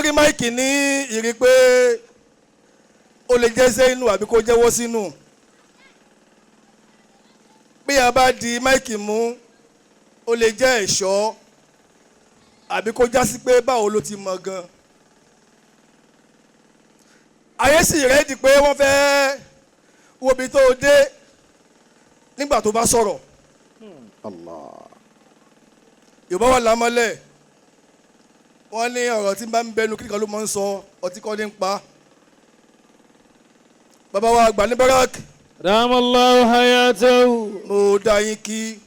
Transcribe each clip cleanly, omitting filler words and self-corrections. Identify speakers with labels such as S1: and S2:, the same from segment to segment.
S1: Rí mic ní ìrí pé ó lè jẹ́ sẹ́yìnù àbí kó jẹ́wọ́ sínú. Bí a bá di mic mú, ó lè jẹ́ ẹ̀ṣọ́ àbí kó jásí pé báwo ló ti mọ̀ gan. Ayé sì ready pé wọ́n fẹ́ wo ibi tó dé nígbà tó bá sọ̀rọ̀.
S2: Allah.
S1: Yorùbá wà lámọ́lẹ̀, wọ́n ní ọ̀rọ̀ tí bá ń bẹnu kíkan ló máa ń sọ, ọtí kọ́ ní ń pa. Bàbá wa àgbà ní barak.
S3: Ramallahu hayatahu.
S1: Mo dá yín kí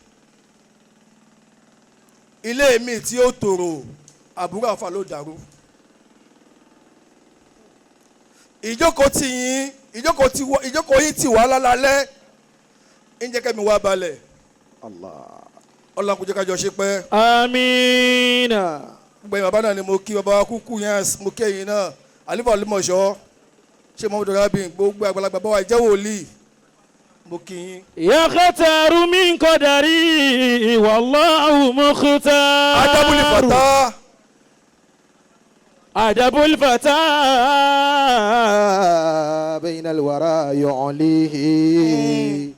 S1: ilé mi tí ó tòrò, àbúrò àfa ló dàrú. Ìjókòó tì yín, ìjókòó tí ìjókòó yín tì wá lálálẹ́ ń jẹ́ kẹ́mi wá balẹ̀.
S2: Allah.
S1: Ọlọ́run kò jẹ́ ká jọ ṣe pẹ́.
S3: Amina.
S1: Gbogbo ẹ̀yin bàbá náà ni mo kí. Bàbá wa kúkú yẹn, mo kí ẹ̀yin náà. Àlífà olùmọ̀ṣọ́ ṣé Muhammadu Rabi, gbogbo àgbàlagbà bá wa jẹ́ wòlíì, mo kí yín.
S3: يختار من قدري والله مختار.
S1: Adábúlì fàtà.
S3: أدب الفتى.
S2: بين الورى يعليه.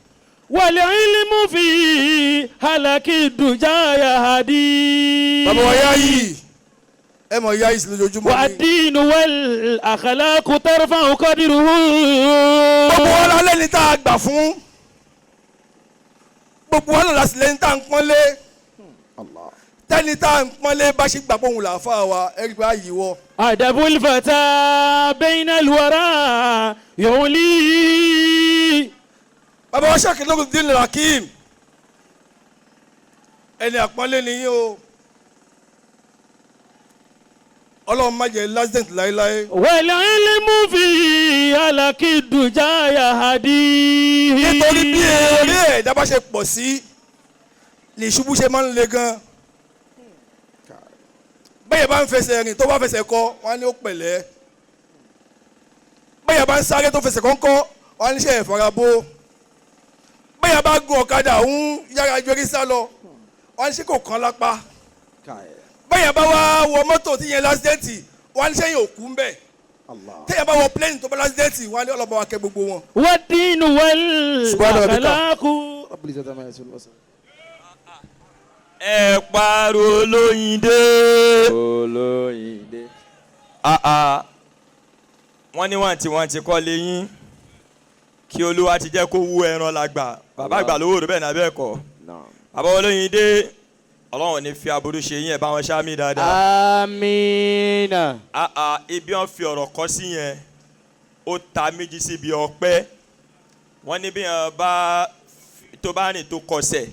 S3: والعلم في هلك الدجى يهدي.
S1: Bàbá wa yáyì, ẹ mọ̀ yáyì sí lójoojúmọ́ ni.
S3: والدين والأخلاق ترفع قدره.
S1: Gbogbo wa lálẹ́ ní tá a gbà fún, gbogbo wa lọ́la sílẹ̀ ní tá a ń pọ́nlé.
S2: Allah.
S1: Tẹ́ni tá a ń pọ́nlé bá ṣe gbà pé òun làáfà wa, ẹ rí i pé a yìí wọ.
S3: أدب الفتى بين الورى يعلي.
S1: Bàbá wa Sheikh Nuruddin Hakeem, ẹni àpọ́nlé ni yín o. Ọlọ́run má jẹ́ lásìdẹ̀ntì láéláé.
S3: والعلم في هلك الدجى يهدي.
S1: Nítorí bí eré ẹ̀dá bá ṣe pọ̀ sí ní ìṣubú ṣe máa ń le gan. Bẹ́ẹ̀ bá ń fẹsẹ̀ rìn, tó bá fẹsẹ̀ kọ, wọ́n á ní ó pẹ̀lẹ́. Bẹ́ẹ̀ bá ń sáré tó fẹsẹ̀ kọ́ńkọ́, wọ́n á ní ṣe ìfarabó. Bẹ́ẹ̀ bá gun ọ̀kadà ń yára ju eré sá lọ, wọ́n á ní ṣe kò kán lápá. Bẹ́ẹ̀ bá wá wọ mọ́tò tí yẹn lásìdẹ́ǹtì, wọ́n á ní ṣe yẹn òkú ń bẹ̀.
S2: Allah.
S1: Téèyàn bá wọ plane tó bá lásìdẹ́ǹtì, wọ́n á ní ọlọ́mọ wa kẹ́ gbogbo wọn.
S3: والدين
S1: سبحان ربك.
S3: والأخلاق.
S2: رب العزة عما يصفون وسلام.
S4: Ẹ pariwo lóyìndé.
S5: Olóyìndé.
S4: Àà, wọ́n ní wọ́n ti kọ́ léyìn kí Olúwa ti jẹ́ kó wú ẹran lágbà. Bàbá àgbà lówó rẹ̀ bẹ́ẹ̀ náà bẹ́ẹ̀ kọ́.
S5: Naam.
S4: Bàbá olóyìndé, Ọlọ́run ní fi aburú ṣe yín. Ẹ̀ bá wọn ṣáàmì dáadáa.
S5: Amina.
S4: Àà, ibi wọn fi ọ̀rọ̀ kọ́ sí yẹn, ó ta méjì síbi ọpẹ́. Wọ́n ní bí wọn bá tó bá rìn tó kọsẹ̀,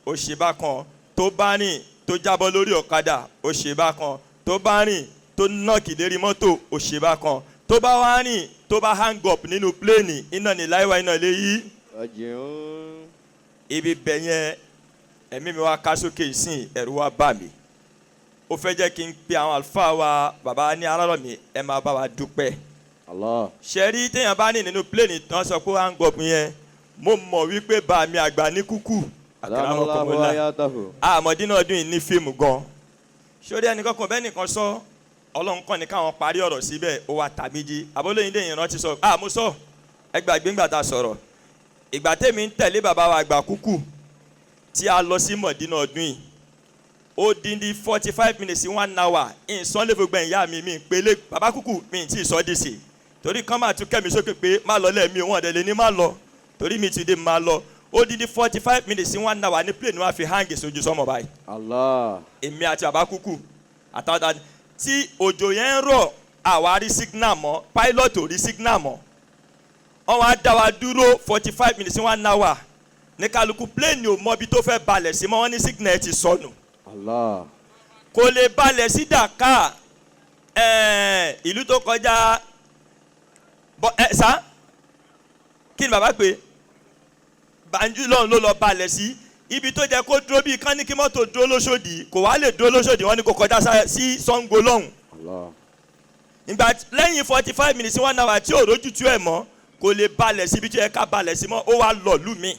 S4: ó ṣe bákan. Tó bá rìn tó jábọ́ lórí ọ̀kadà, ó ṣe bákan. Tó bá rìn tó nọ́ọ̀kì lérí mọ́tò, ó ṣe bákan. Tó bá wá rìn tó bá hang up nínú plane, iná ní láìwá iná lè yí.
S5: Ọjọ́.
S4: Ibi bẹ̀ yẹn, ẹ̀mí mi wá ká sókè ìsìn, ẹ̀rù wá bà mí. Ó fẹ́ jẹ́ kí n pe àwọn àlùfáà wa, bàbá ní alárọ̀mí, ẹ máa bá wa dúpẹ́.
S5: Allah.
S4: Ṣẹ́rí téèyàn bá ní nínú plane tán sọ pé hang up yẹn, mo mọ̀ wípé bá mi àgbà ní kúkú.
S5: Allahu hayatahu.
S4: Àmọ̀dínà ọdún yìí ní fíìmù gan. Sórí ẹnìkan kan bẹ́ẹ̀ nìkan sọ, Ọlọ́run kàn ní káwọn parí ọ̀rọ̀ síbẹ̀, ó wà tàbíjì abolóyìndé yìí rántí sọ. À mo sọ, ẹ gbàgbé ńgbà tá a sọ̀rọ̀ ìgbà tèmi ń tẹ̀lé bàbá wa àgbà kúkú tí a lọ sí mọ̀dínà ọdún yìí, ó dín ní 45 minutes sí one hour ìsọ́nlé gbogbo ìyá mi mi ń pélé bàbá kúkú mi tí ì sọ dì sí torí kán máa tún kẹ́mi sókè pé má lọ lẹ́ẹ̀mí òun ọ̀dẹ̀ lé ní má lọ torí mi ti dé má lọ. Ó dín ní 45 minutes sí one hour ní plane wa fi hang sójú sọmọ báyìí.
S5: Allah.
S4: Èmi àti bàbá kúkú àtàwọn tí òjò yẹn ń rọ̀, àwa rí signal mọ́, pilot ò rí signal mọ́. Wọ́n wá dá wa dúró 45 minutes sí one hour ní kálukú. Plane ò mọ ibi tó fẹ́ balẹ̀ sí mọ́, wọ́n ní signal ti sọnù.
S5: Allah.
S4: Kò lè balẹ̀ sí Dakar, ìlú tó kọjá bọ́ ẹ sá. Kí ni bàbá pé Banjul lọ́run ló lọ balẹ̀ sí, ibi tó jẹ́ kó dúró bíi kán ní kí mọ́tò dúró lóṣòdì, kò wá lè dúró lóṣòdì, wọ́n ní kó kọjá sí Ṣàngó lọ́hùn.
S5: Allah.
S4: Ìgbà lẹ́yìn 45 minutes one hour tí ò rójútu ẹ̀ mọ́, kò lè balẹ̀ sí ibi tó yẹ ká balẹ̀ sí mọ́, ó wá lọ ìlú mi.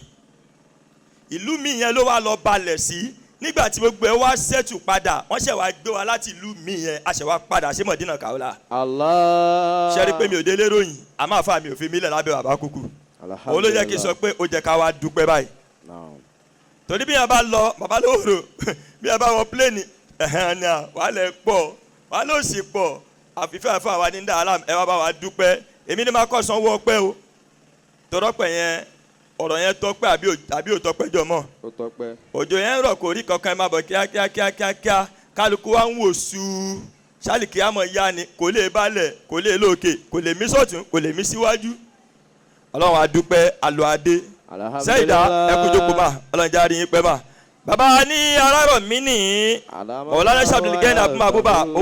S4: Ìlú mi yẹn ló wá lọ balẹ̀ sí. Nígbà tí gbogbo ẹ wá ṣẹ́tù padà, wọ́n ṣẹ̀ wá gbé wa láti ìlú mi yẹn, a ṣẹ̀ wá padà sí Mọ̀dínà Kaolack.
S5: Allah.
S4: Ṣe rí pé mi ò délé ròyìn, àmọ́ àfa mi ò fi mílẹ̀ lábẹ́ bàbá kúkú. Òun ló jẹ́ kí n sọ pé ó jẹ́ ká wá dúpẹ́ báyìí.
S5: Naam.
S4: Torí bí yẹn bá lọ bàbá lóòrò, bí yẹn bá wọ pléènì ẹ̀hẹ́n ni à wà lẹ̀ pọ̀, wà ló sì pọ̀. Àfìfẹ́ àfa wa ní dàrá, ẹ wá bá wa dúpẹ́. Èmi ní máa kọ́ sanwó ọpẹ́ o, tọ́rọ́pẹ́ yẹn, ọ̀rọ̀ yẹn tọ́pẹ́ àbí ò tọ́pẹ́ jọ mọ́.
S5: Ó tọ́pẹ́.
S4: Òjò yẹn ń rọ̀, kò rí kankan, ẹ máa bọ̀ kíákíá kíákíá kíá. Kálukú wa ń wò sùú sálìkì àmọ̀ ya ni, kò lè balẹ̀, kò lè lókè, kò lè mí sọ̀tún, kò lè mí síwájú. Ọlọ́run adúpẹ́ alọ́ adé sẹ́yìndà, ẹ kú jókòó mà, ọlọ́run jáde yín pẹ́ mà. Bàbá ní arárọ̀ mí nìyí, ọ̀làlẹ́ sàbìlì gẹ́nà àbúmọ̀ àbúbà owó.